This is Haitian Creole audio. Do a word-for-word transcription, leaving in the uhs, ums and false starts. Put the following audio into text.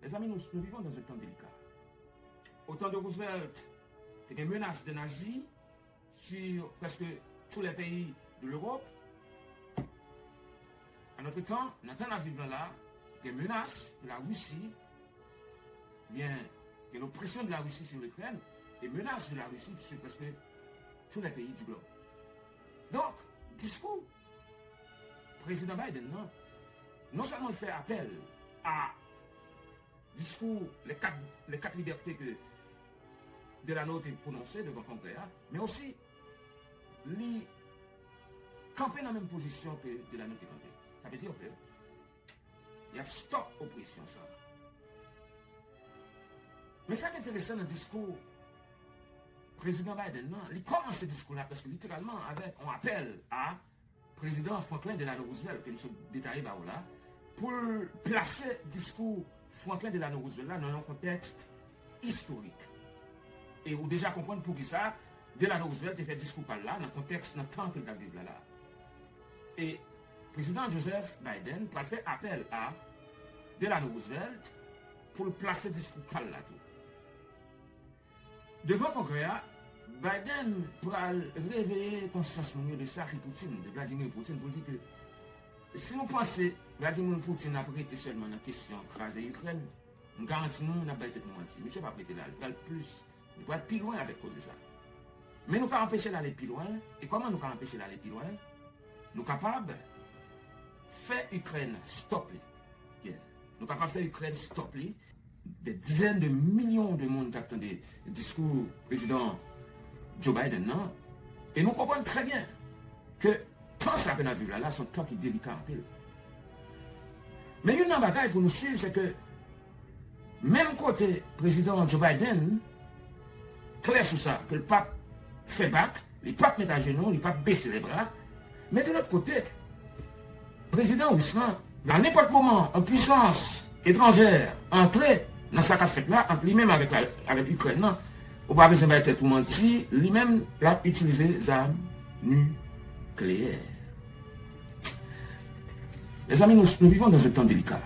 Mezanmi, nous, nous vivons dans un temps délicat. Au temps de Roosevelt, te gen menas de nazi sur presque tous les pays de l'Europe. En notre temps, nan tan n ap viv la la, gen menas de la Russie, bien, gen l'oppression de la Russie sur l'Ukraine, et menace de la Russie sur presque tous les pays du globe. Donk, diskou prezidan Biden nan, non sèlman l fè apèl a diskou les quatre, les quatre libertés que Delano te pwononse devan Kongrè a, men osi li kanpe nan menm pozisyon ke Delano te kanpe. Sa vle di ke y ap stop opresyon sa. Men sa k enteresan nan diskou prezidan Biden nan, li kòmanse diskou la prèske literalman avèk yon apèl a prezidan Franklin Delano Roosevelt, ke m sot detaye ba ou la, pou l plase diskou Franklin Delano Roosevelt la nan yon kontèks istorik. E ou deja konprann poukisa Delano Roosevelt te fè diskou pa l la nan kontèks, nan tan ke l t ap viv la la. E prezidan Joseph Biden pral fè apèl a Delano Roosevelt pou l plase diskou pa l la tou. Devan Kongrè a, Biden pral reveye konsyans moun yo de sa ki Putin, de Vladimir Putin, pou l di ke si nou panse Vladimir Putin ap rete sèlman nan kesyon kraze Ikrèn, m garanti nou, n ap bay tèt nou manti. Misye p ap rete la, li pral plis, li pral pi lwen avèk koze sa. Men nou ka anpeche l ale pi lwen, e kòman nou ka anpeche l ale pi lwen? Nou kapab fè Ikrèn stop li. Yeah. Nou kapab fè Ikrèn stop li. Des dizaines de millions de moun t ap tande diskou prezidan Joe Biden nan. E nou konprann trè byen ke tan sa ke n ap viv la la, se yon tan ki delika anpil. Men youn nan bagay pou nou swiv, se ke menm kote prezidan Joe Biden klè sou sa, ke l p ap fè bak, li p ap met ajenou, li p ap bese lè bra, men de lòt kote, prezidan ris lan, a nenpòt moman, yon pwisans etranjè antre nan sa k ap fèt la ant li menm avèk la, avèk Ikrèn nan, ou pa bezwen bay tèt ou manti, li menm l ap itilize zam nikleyè. Mezanmi, nous, nous vivons dans un temps délicat.